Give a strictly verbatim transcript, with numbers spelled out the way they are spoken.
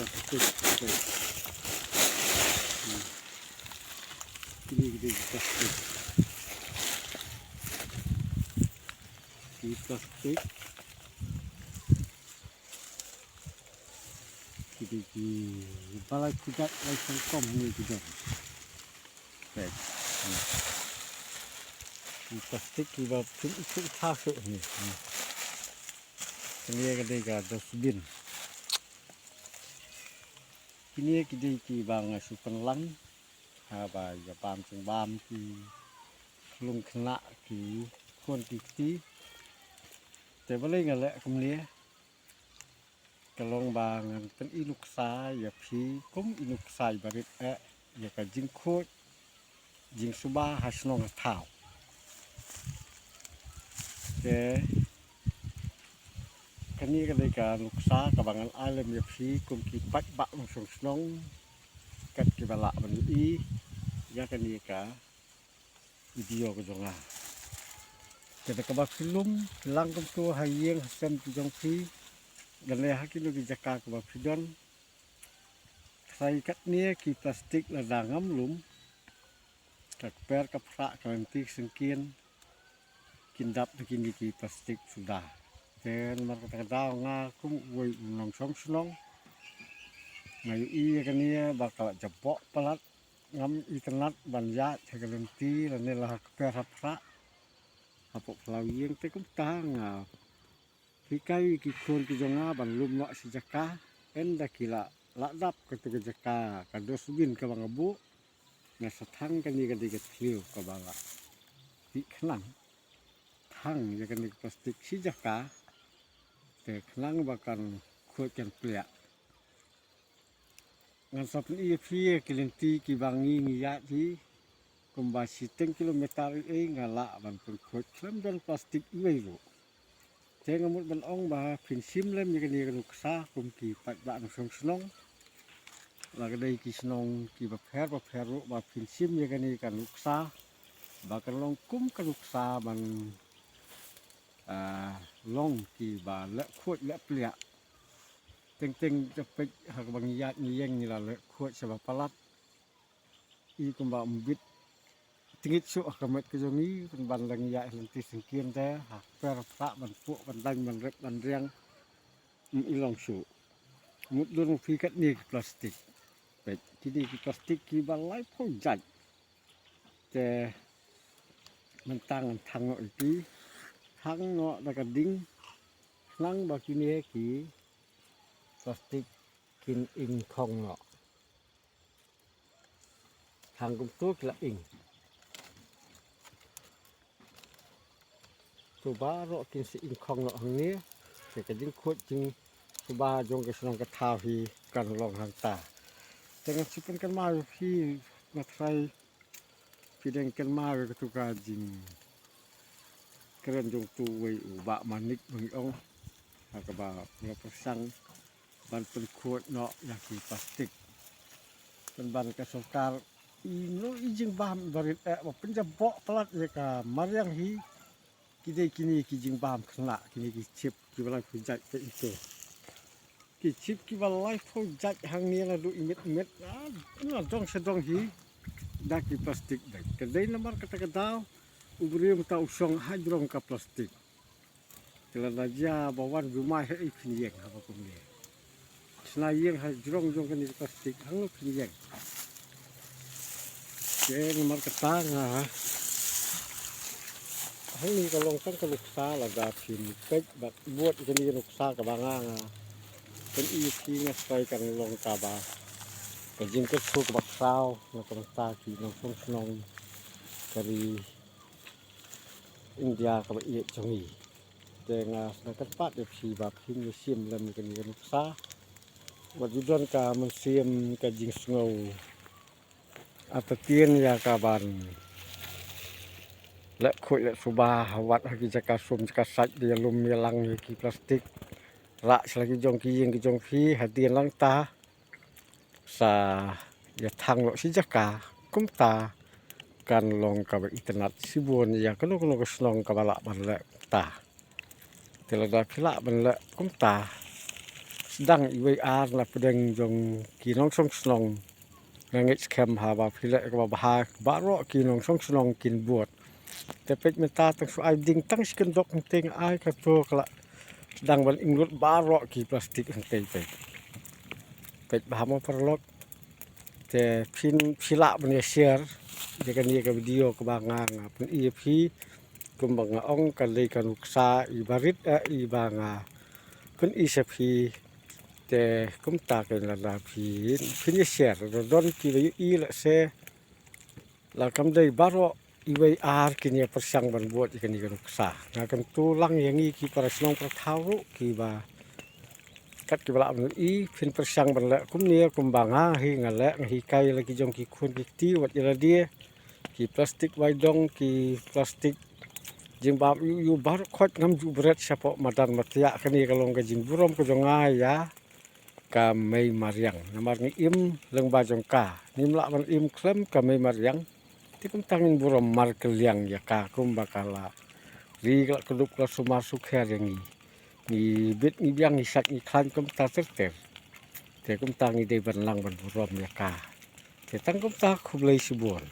Plastik. Hmm. Kine ki dei ki plastik. Ki plastik. Ki dei kiba la kujat la sngewkom hangne ki don. Peit. Hmm. Ki plastik kiba phim ithuh ithaw shuh hangne. Hmm. Kane ka dei ka dustbin. Kine ki dei kiba nga shu pynlang haba ïa bam jingbam ki khlung khynnah, ki khun ki kti. Te balei nga leh kumne? Ka long ba ngan pyni nuksa ïa phi kum i nuksa iba rit eh ïa ka jingkhuid jingsuba ha shnong ha thaw. Te kane ka dei ka nuksa kaba ngan ai lem ïa phi kum ki paidbah nongshong shnong, kat kiba lah ban ïohi ïa kane ka video ka jong nga. Te da kaba phi lum phi lang kumto ha ïing ha sem ki jong phi, lane ha kino ki jaka kaba phi don, tharai katne ki plastik lada ngam lum, ka kper ka phrah, ka lynti syngkien kin dap da kine ki plastik suda. Te namar kata ka daw nga kum uwei u nongshong shnong nga ïohi ïa kane ba ka la jaboh palat, ngam itynnad ban ïaid ha ka lynti lane la ha kper ha phrah hapoh phyllaw ïing. Te kumta nga hikai ïa ki khun ki jong nga ban lum noh shi jaka, ynda ki la lah dap kato ka jaka, ka dustbin kaba nga buh, nga sa thang kane ka dei ka thliew kaba la pih khnang, thang ïa kane ka plastik shi jaka, te khnang ba kan khuid kan pliah. Ngan sa pyni ïa phi ïa ki lynti kiba ngi ngi ïaid hi, kumba shiteng kilometer ei ei nga lah ban pynkhuid khlem don plastik iwei ruh. Te nga mut ban ong ba phin shim lem ïa kane ka nuksa kum ki paidbah nongshong shnong. La ka dei ki shnong kiba pher ba pher ruh ba phin shim ïa kane ka nuksa, ba kan long kum ka nuksa ban, ah, long kiba leh khuid leh pliah. Teng teng da peit ha kaba ngi ïaid ngi ïeng ngi la leh khuid shaba palat. I kumba ym bit tngit shuh ha ka met ka jong ngi, pynban da ngi ïaid ha lynti syngkien te ha kper phrah ban puh ban daiñ ban rep ban riang. Ym i long shuh. Mut dur ma phi katne ki plastik. Peit kine ki plastik kiba laiphew jait. Te mynta ngan thang noh ïa ki, thang noh da ka ding, khnang ba kine ki plastik kin ing khong noh. Thang kumto ki la ing. To baroh kin sa ing khong noh hangne. Te ka jingkhuid jingsuba jong ka shnong ka thaw hi kan long hangta. Te ngan sa pynkynmaw ïa phi, nga tharai phi dang kynmaw ïa kato ka jingkren jong uto uwei u Bah Manik ba ngi ong, ha kaba u la pyrshang ban pynkhuid noh ïa ki plastik. Pynban ka sorkar, ino i jingbam iba rit eh ba pynjaboh palat ïa ka mariang hi. Ki dei kine ki jingbam khynnah, kine ki chip kiba laiphew jait, peit ito. Ki chip kiba laiphew jait hangne naduh i miet i miet, ah, na dong sha dong hi da ki plastik beit. Ka dei namar kata ka daw u briew mynta u shong ha jrong ka plastik. Te lada jia ba wan jumai ha ei phin ïeng haba kumne. Shna ïeng ha jrong jong kane ka plastik, hangno phin ïeng? Te namar kata nga, hangne ka long tang ka nuksa, lada phin peit bad bud kane ka nuksa kaba nga, nga pyni ïa phi, nga tharai kan long kaba ka jingkyrkhu kaba khraw na ka bynta ki nongshong shnong ka ri India kaba ïeit jong ngi. Te nga sngewkyrpad ïa phi ba phin ïa shim lem kane ka nuksa. Wat ju don ka mynsiem ka jingsngew artatien ïa ka ban leh khuid leh suba, wat ha ki jaka sum jaka sait da ïalum ïalang ïa ki plastik. Rah sha la ki jong ki ïing ki jong phi hadien lang ta. Sa ïa thang noh shi jaka, kumta kan long kaba itynnad shibun ïa kano kano ka shnong kaba lah ban leh kumta. Te lada phi lah ban leh kumta, Dang iwei ar na pdeng jong ki nongshong shnong. Nga ngeit skhem ha ba phi leh kaba bha, baroh ki nongshong shnong kin bud. Te peit mynta tang shu ai ding tang shi kyndok hangtei, ai kato ka la dang ban inglut baroh ki plastik hangtei peit. Peit bha mo paralok. Te phin phi lah ban ïa share ïa kane ka video kaba nga nga pyni ïa phi. Kumba nga ong ka dei ka nuksa iba rit, eh, iba nga pyni sha phi. Te kumta kein lada phi phin ïa share, don don kiba ïohi lehse la kam dei baroh iwei ar kin ïa pyrshang ban bud ïa kane ka nuksa. Nga kyntu lang ïa ngi ki para shnong para thaw ruh kiba kat kiba lah ban ïohi, phin pyrshang ban leh kumne kumba nga hi nga leh, nga hikai la ki jong ki khun ki kti wat ïa lade. Ki plastik waidong, ki plastik jingbam ïuh ïuh baroh khoit ngam ju bret shapoh madan matiah. Kane ka long ka jingburom ka jong nga ïa ka mei mariang. Namar ngi im lyngba jong ka, ngim lah ban im khlem ka mei mariang. Te kumta ngin burom markylliang ïa ka kumba ka la ri, ka la kdup, ka la sumar sukher ïa ngi. Ngi bit ngi biang, ngi sait ngi khlaiñ kumta ter ter. Te kumta ngi dei ban lang ban burom ïa ka. Te tang kumta, khublei shibun.